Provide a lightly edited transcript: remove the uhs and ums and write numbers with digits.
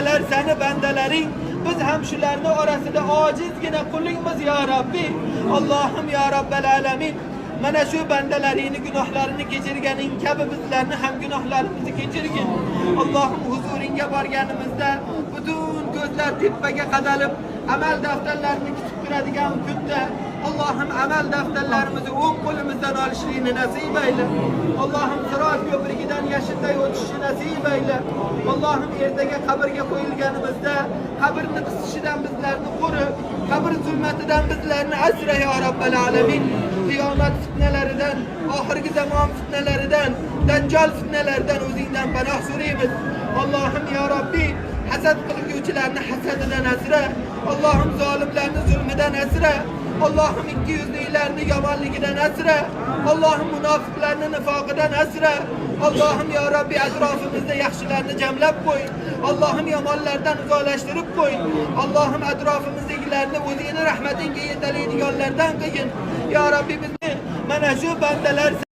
Bandalar seni bandalaring, biz ham shularni orasida ojizgina qulingmiz, ya Rabbi. Allohim, ya Rabbal alamin, mana shu bandalaringni gunohlarini kechirganing kabi bizlarni ham gunohlarimizni kechirgin. Allohim, huzuringga borganimizda butun ko'zlar tepaga qadalib, amal daftarlarini kutib turadigan kunda, Allohim, amal daftarlarimizni o'ng qo'limizdan olishlikni nasib ayla. Allohim, sirot ko'prigidan yashinday o'tishni nasib ayla. Allohim, ertaga qabrga qo'yilganimizda qabrni qisishidan bizlarni qo'ri, qabr zulmatidan bizlarni asra, ya Rabbal alamin. Qiyomat fitnalaridan, oxirgi zamon fitnalaridan, dajjal fitnalaridan o'zingdan panoh so'raymiz. Allohim, ya Robbi, hasad qilguvchilarni hasadidan asra. Allohim, zolimlarni zulmidan asra. Allohim, ikki yuzlilarni yomonligidan asra. Allohim, munofiqlarni nifoqidan asra. Allohim, ya Robbi, atrofimizda yaxshilarni jamlab qo'y. Allohim, yomonlardan uzoqlashtirib qo'y. Allohim, atrofimizdagilarni o'zingni rahmatingga yetalaydiganlardan qilgin. Ya Robbi, bizni mana shu bandalar